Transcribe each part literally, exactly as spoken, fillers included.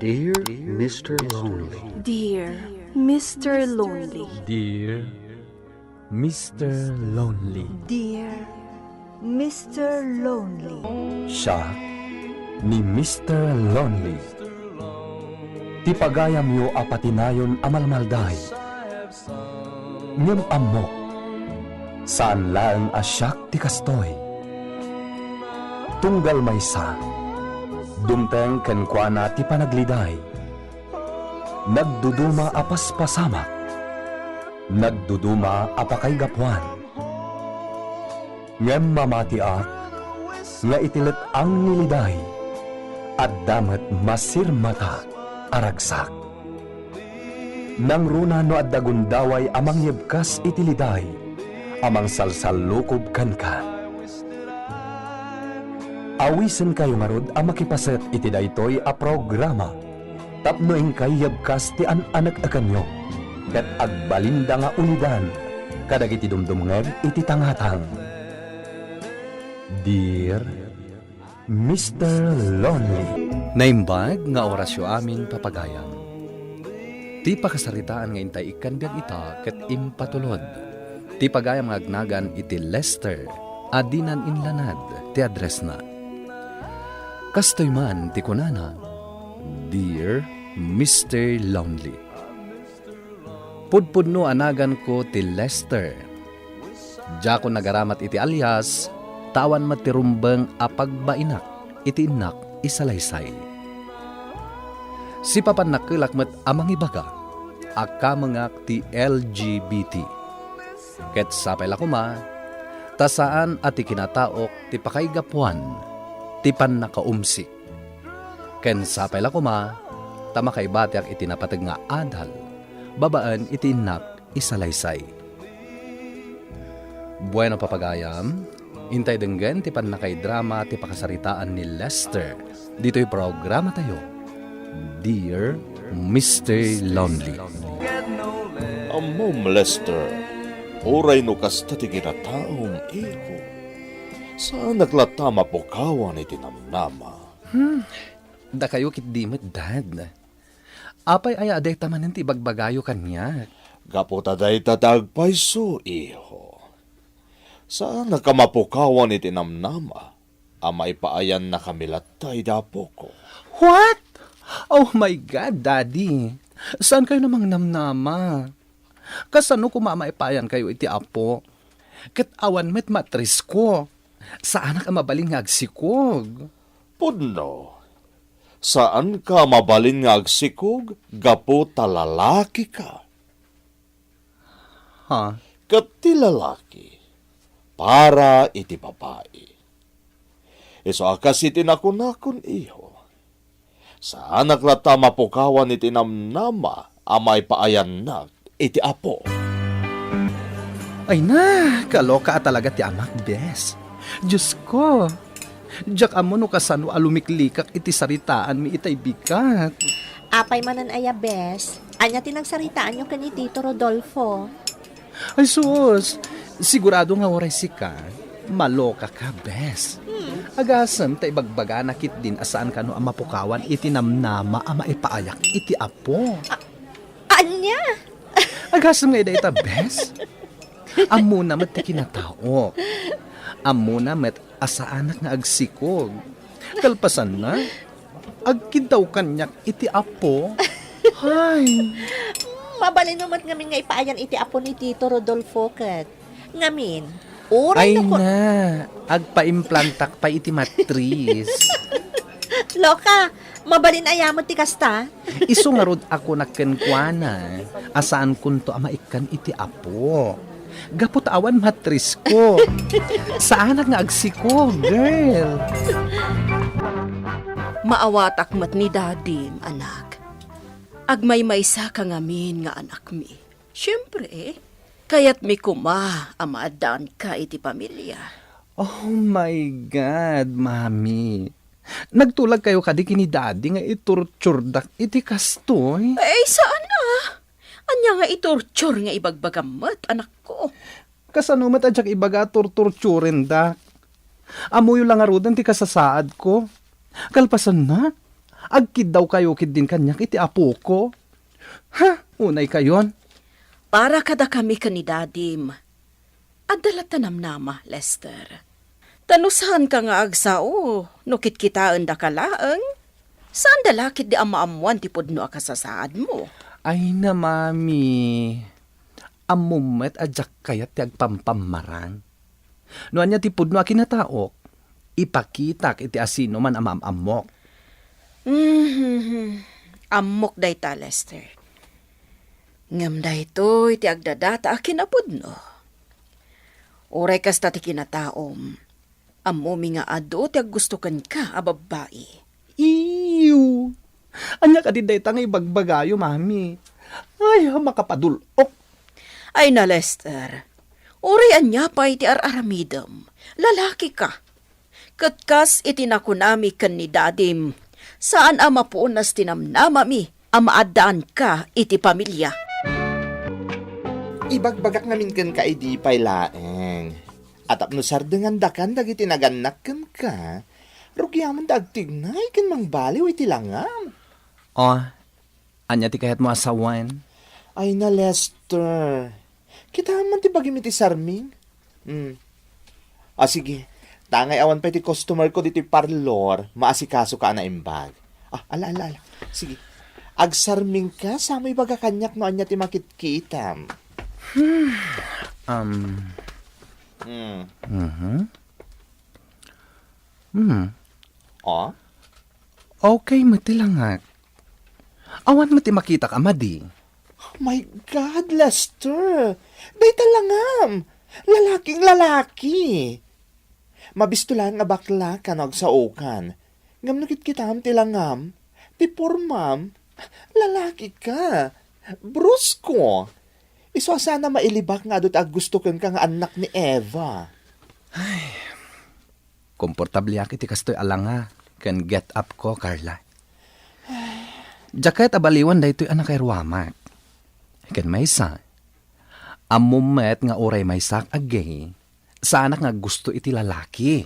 Dear Mister Lonely. Dear Mister Lonely. Dear Mister Lonely. Dear Mister Lonely. Siak ni Mister Lonely. Ti pagayamyo a patinayon a malmalday. Ngem ammok, saan laeng a siak ti kastoy. Tunggal maysa, dumteng kenkuana ti panagliday. Nagduduma a paspasamak, nagduduma a pakaigapuan. Ngem mamatiak nga iti let-ang ni Liday, adda met masirmata a ragsak. Nangruna no adda gundaway a mangyebkas iti Liday a mangsalsallukob kenka. Awisenkayo ngarud a makipaset iti daytoy a programa tapno inkay yebkas ti an-anek-ekanyo ket agbalinda nga ulidan kadagiti dumdumngeg iti tangatang. Dear Mister Lonely. Naimbag nga orasyo amin, papagayam. Ti pakasaritaan nga intay ikkan biag ita ket impatulod. Ti pagayam nga agnagan iti Lester a dinan inlanad ti addressna. Kastoy man ti kunana, "Dear Mister Lonely." Pudpudno a naganko ti Lester. Diakon nagaramat iti alias, ta awan met ti rumbeng a pagbainak iti innak isalaysay. Sipapan nakkelak met a mangibaga a kamengak ti L G B T. Ket sapay la koma, ta saan a ti kinataok ti pakaigapuan ti pannakaumsik. Ken sapay la koma, ta makaibatiak iti napateg nga adal babaen iti innak isalaysay. Bueno, papagayam, intay denggen ti pannakaidrama ti pakasaritaan ni Lester ditoy programatayo, Dear Mister Lonely. Ammom, Lester, uray no kasta ti kinataom, iho, saanak latta mapukawan iti namnama. Hmm, dakayo ketdi met, Dad. Apay aya a dayta manen ti ibagbagayo kaniak? Gapu ta dayta ti agpayso, iho. Saanak a mapukawan iti namnama a maipaayannakami latta idi apoko. What? Oh my God, Daddy! Saankayo a mangnamnama? Kasano koma a maipaayankayo iti apo? Ket awan met matrisko. Saanak a mabalin nga agsikog. Pudno, saanka a mabalin nga agsikog gapu ta lalakika. Ha? Ket ti lalaki, para iti babai. Isu a kas iti nakunakon, iho. Saanak latta a mapukawan iti namnama a maipaayannak iti apo. Ay na, kaloka a talaga ti amak, bes. Diyos ko, diak ammo no kasano a lumiklikak iti saritaanmi itay bigat. Apay manen aya, bes? Ania ti nagsaritaanyo ken ni Tito Rodolfo? Ay sus, sigurado nga uray sika, maloka ka, bes. Hmm. Agasem ta ibagbagana ketdin a saan kano a mapukawan iti namnama a maipaayak iti apo. A-, ania? Agasem nga ida ita, bes. Ammona met ti kinataok. Ammona met a saanak nga agsikog. Kalpasanna, agkiddaw kaniak iti apo. Ay. Mabalin met ngamin nga ipaayan iti apo ni Tito Rodolfo ket. Ngamin, uray Ay no ko- na, agpaimplantak pay iti matris. Loka, mabalin aya met ti kasta? Isu ngarud a kunak kenkuana a saankonto a maikkan iti apo. Gapu ta awan matrisko. Saanak nga agsikog, girl. Maawatak met ni Dadim, anak. Agmaymaysa ka ngamin nga anakmi. Siempre, kayatmi koma a maaddaanka iti pamilia. Oh my God, Mami. Nagtulag kayo kadi ken ni Daddy nga itorturdak iti kastoy? Ay, saan a? Ania nga itortur nga ibagbagam met, anakko? Kasano met a diak ibaga a torturturendak? Ammoyo la ngaruden ti kasasaadko. Kalpasanna, Agkiddawkayo ketdin kaniak iti apoko. Ha? Unaykayon? Para kadakami ken ni Dadim, adda latta namnama, Lester. Ta no saanka nga agsao, no kitkitaendaka laeng, saanda la ketdi a maammoan ti pudno a kasasaadmo. Ay na, Mami. Ammom met a diak kayat ti agpampammarang. No ania ti pudno a kinataok, ipakitak iti asinoman a maam-ammok. Mhm. Ammok dayta, Lester. Ngem daytoy ti agdadata a kinapudno. Uray kasta ti kinataom, ammomi nga adu ti aggusto kenka a babbai. Iyo! Ania kadi dayta nga ibagbagayo, Mami? Ay, makapadul-ok. Ay na, Lester. Uray ania pay ti ar-aramidem, lalaki ka. Ket kas iti nakunami ken ni Dadim, saan a mapuonas ti namnamami a maaddaanka iti pamilia. Ibagbagak ngamin kenka idi pay laeng a tapno sardengandakan dagiti nagannak kenka, rugiamon ta agtignay ken mangbaliw iti langam. Oh, ania ti kayatmo a sawen? Ay na, Lester. Kitaem man ti bagim iti sarming. Hmm. Ah, sige. Tangay awan pay ti customer ko ditoy parlor, maasikasoka a naimbag. Ah, ala, ala, ala. Sige. Agsarmingka, samo ibaga kaniak no ania ti makitkitam. Hmm. Um. Hmm. Mhm. Hmm. Oh? Okay met ti langak. Awan met ti makitak a madi. My God, Lester! Dayta langam! Lalaking lalaki! Mabisto laeng a bakla kano agsaokan. Ngem no kitkitam ti langam, ti pormam, lalaki ka. Brusko! Isu a saan a mailibak nga adu ti aggusto kenka nga annak ni Eva. Ay, komportabliak iti kastoy a langa ken get up ko, Carla. Diak kayat a baliwan daytoy a nakairuamak. Ken maysa, ammom met nga uray maysak a gay, saanak nga aggusto iti lalaki.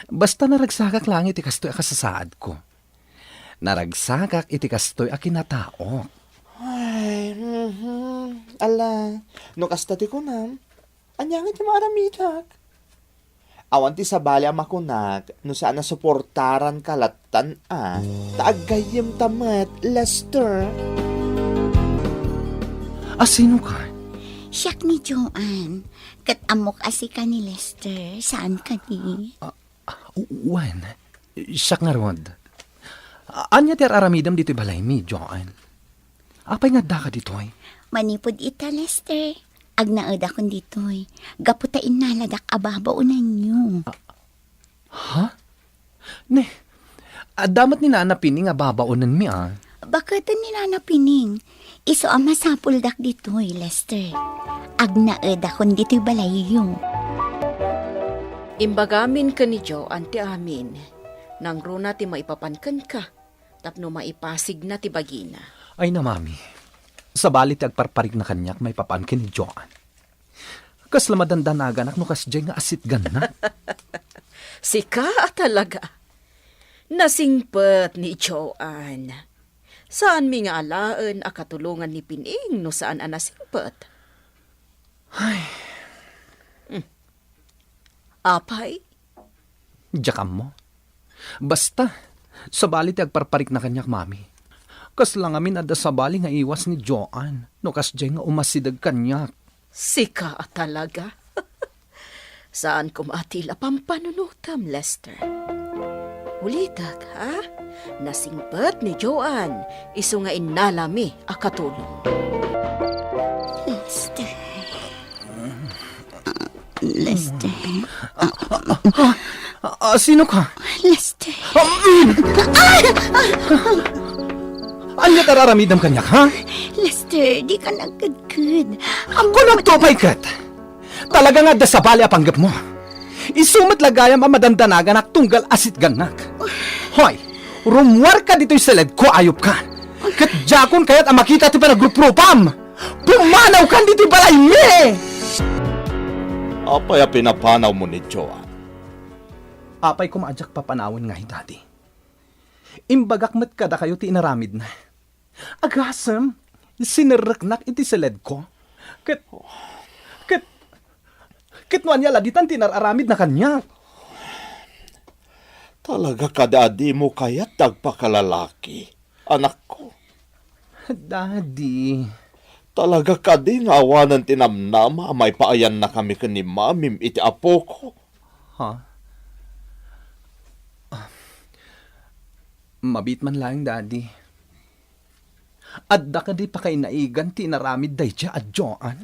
Basta naragsagak laeng iti kastoy a kasasaadko. Naragsagak iti kastoy a kinataok. Ay, mhm. Ala, no kasta ti kunam, ania nga ti maaramidak? Awan ti sabali a makunak no saan a suportaranka lattan a. Ta aggayyemta met, Lester. A, sinoka? Siak ni Joanne. Ket ammok a sika ni Lester, saan kadi? Ah, ah, wen, siak ngarud. A-, ania ti ar-aramidem ditoy balaymi, Joanne? Apay nga addaka ditoy? Manipud ita, Lester, agnaedakon ditoy, gapu ta innaladak a babaonanyo. Ah, ha? Ne, adda met ni Nana Pining a babaonenmi, a. Baketen ni Nana Pining? Isu a masapuldak ditoy, Lester. Agnaedakon ditoy balayyo. Imbagamin ken ni Joanne ti amin. Nangruna ti maipapan kenka tapno maipasigna ti bagina. Ay na, Mami. Sabali ti agparparikna kaniak maipapan ken ni Joanne. Kasla madandanaganak no kasdiay nga asitgannak. Sika a talaga. Nasingpet ni Joanne. Saanmi nga alaen a katulongan ni Pining no saan a nasingpet. Ay. Hmm. Apay? Diak ammo. Basta, sabali ti agparparikna kaniak, Mami. Kasla ngamin adda sabali nga iwas ni Joanne no kasdiay nga umasideg kaniak. Sika a talaga. Saan koma ti la pampanunotam, Lester. Ulitek, ha? Nasingpet ni Joanne, isu nga innalami a katulong. Lester. Lester. Ah, ah, sino ka? Lester. Ah, mm! Ania ti ar-aramidem kaniak, ha? Lester, dika nagkedked. Kunam to, pay ket. Talaga nga adda sabali a panggepmo. Isu met la gayam a madandanaganak tunggal asitgannak. Hoy, rummuarka ditoy siledko, ayupka. Ket diakon kayat a makita ti panagruprupam. Pumanawkan ditoy balaymi! Apay a pinapanawmo ni Joan? Apay koma a diak papanawen ngay, Daddy. Imbagak met kadakayo ti inaramidna. Agasem, sinerreknak iti seledko. Ket, ket, ket no ania la ditan ti inar-aramidna kaniak? Talaga kadi a dimo kayat ti agpakalalaki, anakko? Daddy. Talaga kadi nga awanen ti namnama a maipaayannakami ken ni Mamim iti apoko? Ha? Ah, mabiit man laeng, Daddy. Adda kadi pakainaigan ti inaramid daydiay a Joan?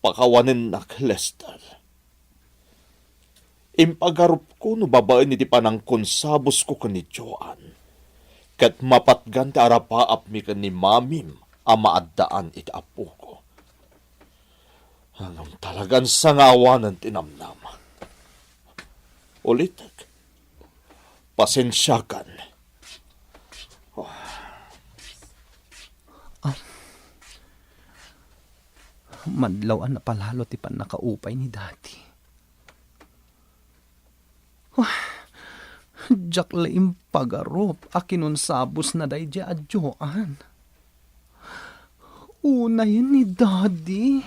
Pakawanennak, Lester. Impagarupko no babaen iti panangkonsabosko ken ni Joan, ket mapatgan ti arapaapmi ken ni Mamim a maaddaan iti apoko. Ngem talagan sangawanen ti namnama. Ulitek, pasensiakan. Ah, madlaw a napalalo ti pannakaupay ni Daddy. Diak la impagarup a kinonsabosna daydiay a Joan. Unayen ni Daddy.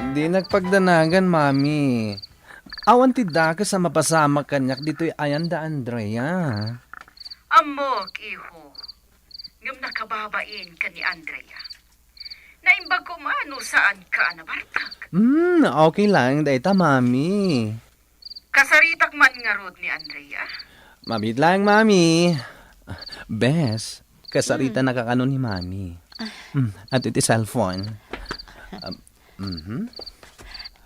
Dinak pagdanagan, Mami. Awan ti dakes a mapasamak kaniak ditoy ayan da Andrea. Ammok, iho. Ngem nakababain ka ni Andrea. Naimbag ko man no saan ka a nabartek. Hmm, okay lang dayta, Mami. Kasaritak man ngarud ni Andrea? Mabiit lang, Mami. Bes, kasarita Hmm. na kakano ni Mami. Ah. Hmm, at iti cellphone. Um, mhm.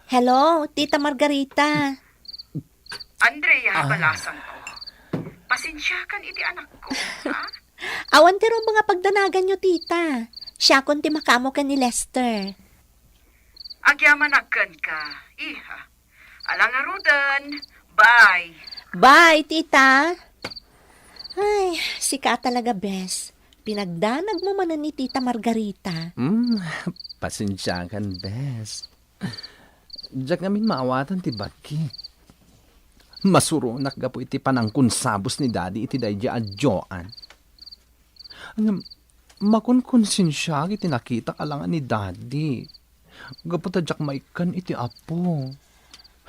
Hello, Tita Margarita. Andrea, Ah. balasang ko. Pasensiakan iti anakko, ha? Awan ti rubeng a pagdanaganyo, Tita. Siakon ti makamo ken ni Lester. Agyamanak kenka, iha. Ala ngaruden. Bye. Bye, Tita. Ay, sika talaga, Bes. Pinagdanag mo manen ni Tita Margarita. Hmm, pasensiakan, Bes. Diak ngamin maawatan ti bagik. Masuronak gapu iti panangkonsabos ni Daddy iti daydiay a Joan. Ngem, makonkonsensiak iti nakitak a langa ni Daddy. Gapu ta diak maikkan iti Apo.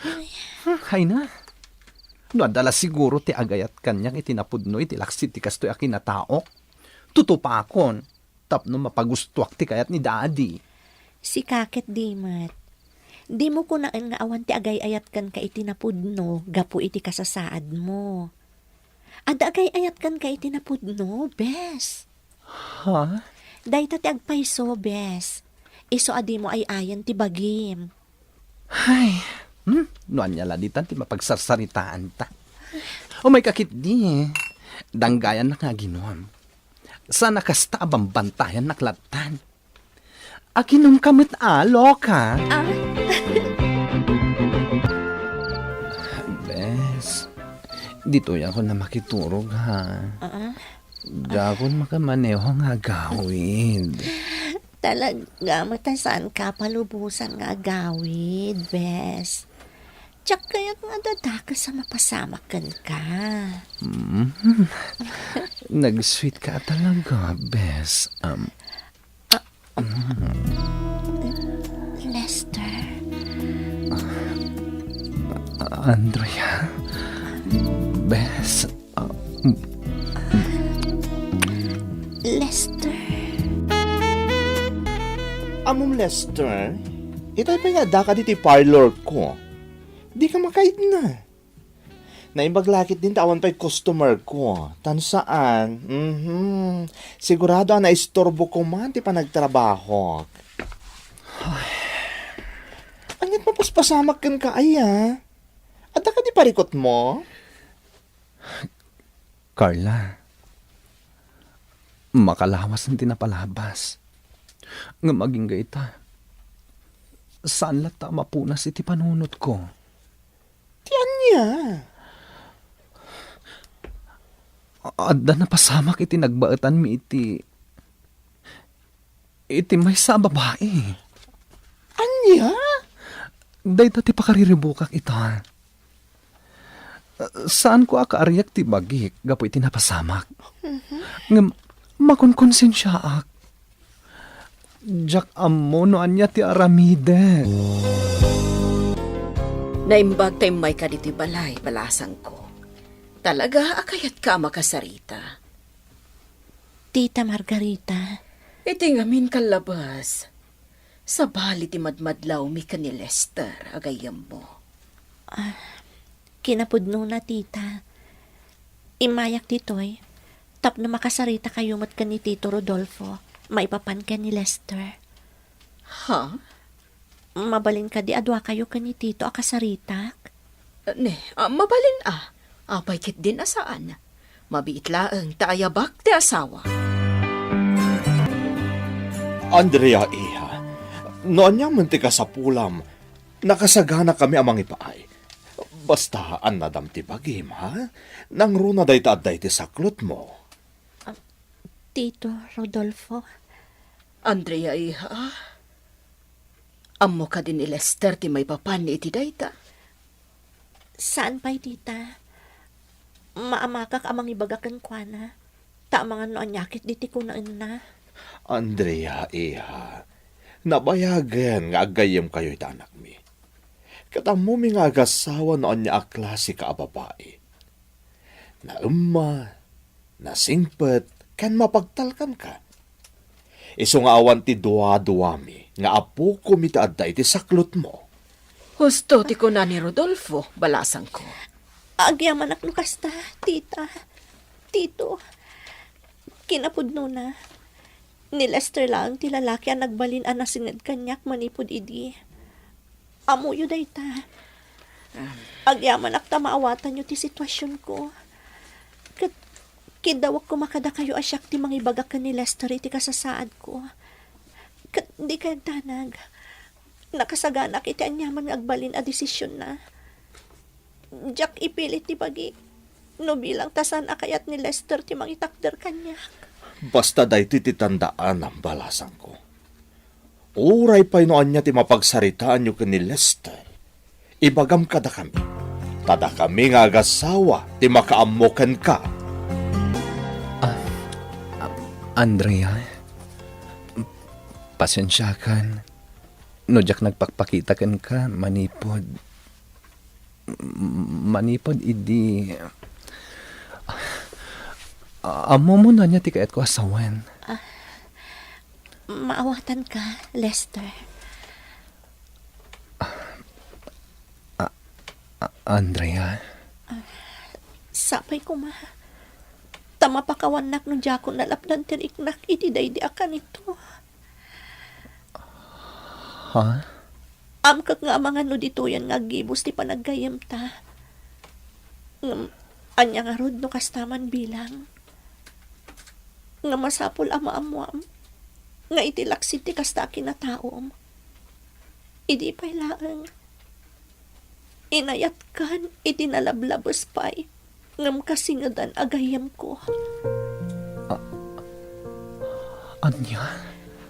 Ay. Hmm, hayna. No adda la siguro ti agayat kaniak iti napudno iti laksid ti kastoy a kinataok, tutupakon tapno mapagustoak ti kayat ni Daddy. Sika ket di met. Dimo kunaen nga awan ti agay-ayat kenka iti napudno gapu iti kasasaadmo. Adda agay-ayat kenka iti napudno, Bes. Ha? Dayta ti agpayso, Bes. Isu a dimo ay-ayen ti bagim. Hay, hmm? No ania la ditan ti mapagsarsaritaanta. Umayka ketdi. Danggayannak nga aginom. Saan a kasta a bambantayannak lattan. Aginomka met a, loka? Ah. Bes, ditoyakon a makiturog, ha? Ah? Diakon makamaneho nga agawid. Talaga met a saanka a palubosan nga agawid, Bes. Diak kayat nga adda dakes a mapasamak kenka. Mm. Nag-sweet ka talaga, Bes. Um, Ah, mm. Lester. Andrea. Bes. Ah, mm. Lester. Ammom, Lester, itay pay nga addaka ditoy parlor ko. Dika makaidna. Naimbag la ketdin ta awan pay customer ko. Tan saan. Mhm. Sigurado a naisturbo ko man ti panagtrabahok. Ay. Ania't mapaspasamak kenka, aya? Adda kadi parikutmo? Carla, makalawasen ti napalabas. Ngem agingga ita, saan latta a mapunas iti panunotko. Ti ania? Adda napasamak iti nagbaetanmi iti, iti maysa a babai. Ania? Dayta ti pakariribukak ita. Saanko a kaariak ti bagik gapu iti napasamak. Mhm. Ngem, makonkonsensiaak. Diak ammo no ania ti aramidek. Naimbag ta immayka ditoy balay, balasangko. Talaga a kayatka a makasarita. Tita Margarita. Iti ngamin kallabas, sabali ti madmadlawmi ken ni Lester a gayyemmo. Ah, kinapudnona, tita. Immayak ditoy, tapno makasarita kayo met ken ni Tito Rodolfo, maipapan ken ni Lester. Ha? Mabalin kadi a dua kayo ken ni Tito a kasaritak? Ne, ah, mabalin a. Apay ketdin a saan? Mabiit laeng ta ayabak ti asawa. Andrea, iha, no aniaman ti kasapulam, nakasaganakami a mangipaay. Basta, annadam ti bagim, ha? Nangruna dayta adda iti saklotmo. Tito Rodolfo. Andrea, iha, ammo kadi ni Lester ti maipapan iti dayta? Saan pay, tita. Maamakak a mangibaga kenkuana, ta amangan no ania ketdi ti kunaenna. Andrea, iha, nabayagen nga aggayyemkayo iti anakmi. Ket ammomi nga agasawa no ania a klasika a babai. Naemma, nasingpet, ken mapagtalkanka. Isu nga awan ti duaduami nga apokom iti adda iti saklotmo. Husto ti kuna ni Rodolfo, balasangko. Agyamanak no kasta, tita. Tito, kinapudnona, ni Lester laeng ti lalaki a nagbalin a nasinged kaniak manipud idi. Ammoyo dayta. Agyamanak ta maawatanyo ti situasionko. Ket kiddawek koma kadakayo a siak ti mangibaga ken ni Lester iti kasasaadko. Ket dika agdanag. Nakasaganak iti aniaman nga agbalin a desisionna. Diak ipilit ti bagik no bilang ta saan a kayat ni Lester ti mangitakder kaniak. Basta daytoy ti tandaanam, balasangko. Uray pay no ania ti mapagsaritaanyo ken ni Lester, ibagam kadakami. Ta dakami nga agasawa ti makaammo kenka. Ah, ah, Andrea, pasensiakan no diak nagpakpakita kenka manipud, manipud idi, ah, ammom no ania ti kayatko a sawen. Ah, maawatanka, Lester. Ah, ah, Andrea. Ah, sapay koma. Ta mapakawannak no diakon nalapdan ti riknak iti daydi a kanito. Ha? Amkak nga amangan no ditoyen nga aggibus ti panaggayyemta. Ngem, ania ngarud no kasta man bilang? Nga masapul a maammoam nga iti laksid ti kasta a kinataom, idi pay laeng inayatkan iti nalablabes pay ngem kasingedan a gayyemko. A-, ania?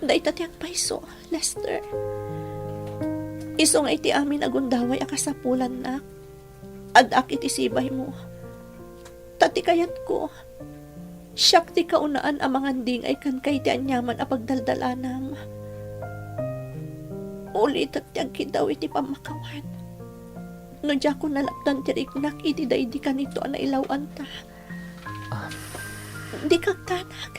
Dayta ti agpayso, Lester. Isu nga iti amin a gundaway a kasapulannak, addaak iti sibaymo. Ta ti kayatko, siak ti kaunaan a mangandingay kenka iti aniaman a pagdaldalanam. Ulitek ti agkiddaw iti pammakawan. No diakon nalapdan ti riknak iti daydi kanito a nailaw-anta. Ah. Dika agdanag.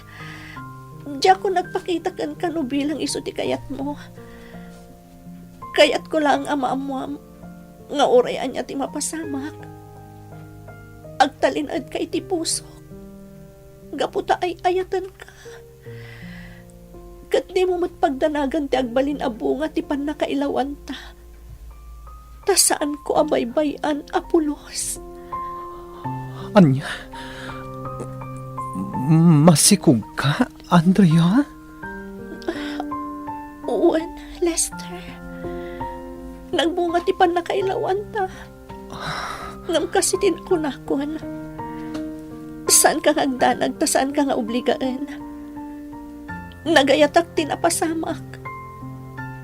Diakon nagpakita kenka no bilang isu ti kayatmo. Kayatko laeng a maammoam nga uray ania ti mapasamak, agtalinaedka iti pusok gapu ta ay-ayatenka. Ket dimo met pagdanagan ti agbalin a bunga ti pannakailawanta, ta saanko a baybay-an a pulos. Ania? Masikogka, Andrea? Wen, Lester. Nagbunga ti pannakailawanta. Ngem kas iti nakunakon, saanka nga agdanag ta saanka nga obligaen. Nagayatak ti napasamak.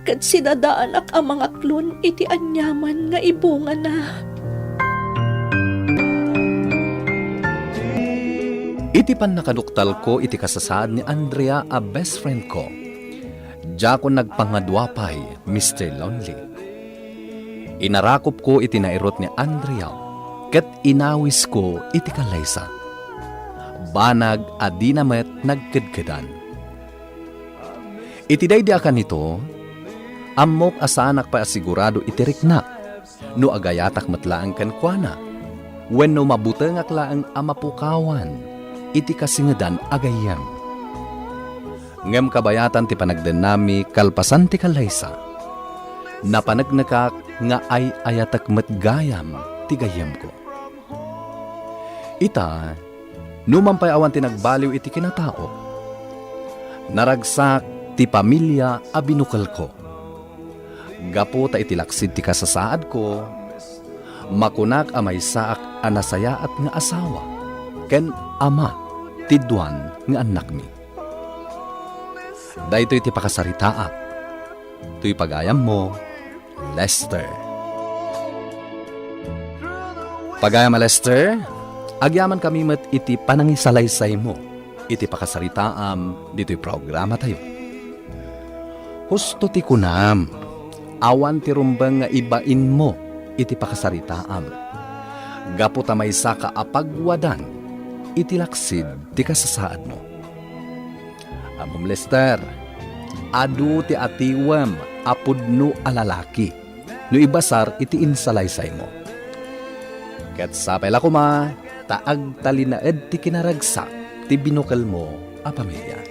ket sidadaanak a mangaklon iti aniaman nga ibungana. Iti pannakaduktalko iti kasasaad ni Andrea a best friend ko, diakon nagpangadua pay, Mister Lonely. Inarakopko iti nairut ni Andrea ket inawisko iti kallaysa. Banag a dina met nagkedkedan. Iti daydi a kanito, ammok a saanak pay a sigurado iti riknak no agayatak met laeng kenkuana wenno mabutengak laeng a mapukawan iti kasingedan a gayyem. Ngem kabayatan ti panagdennami kalpasan ti kallaysa, napaneknekak nga ay-ayatek met gayam ti gayyemko. Ita, numan pay awan ti nagbaliw iti kinatao, naragsak ti pamilia a binukelko. Gapu ta iti laksid ti kasasaadko, makunak a maysaak a nasayaat nga asawa ken ama ti duan nga annakmi. Daytoy ti pakasaritaak. Toy pagayammo, Lester. Pagayam a Lester, agyamankami met iti panangisalaysaymo iti pakasaritaam ditoy programatayo. Husto ti kunam, awan ti rumbeng nga ibainmo iti pakasaritaam, gapu ta maysaka a pagwadan iti laksid ti kasasaadmo. Ammom, Lester, adu ti atiwem a pudno a lalaki no ibasar iti insalaysaymo. Ket sapay la koma ta agtalinaed ti kinaragsak ti binukelmo a pamilia.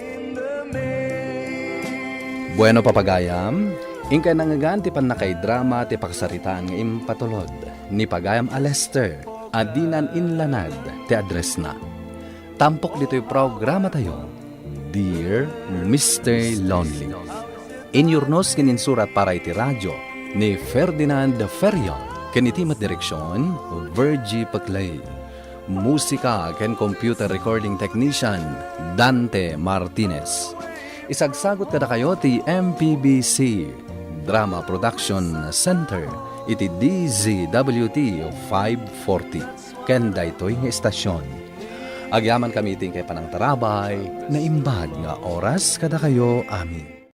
Bueno, papagayam, inkay nangngegan ti pannakaidrama ti pakasaritaan nga impatulod ni pagayam a Lester a dinan inlanad ti addressna. Tampok ditoy programatayo, Dear Mister Lonely. Inyurnos ken insurat para iti radio ni Ferdinand Ferion ken iti met direksion, Virgie Peclay. Musika ken computer recording technician, Dante Martinez. Isagsagot kadakayo ti M P B C Drama Production Center iti D Z W T five forty. Ken daytoy nga istasyon, agyamankami iti inkay panangtarabay, naimbag nga oras kadakayo amin.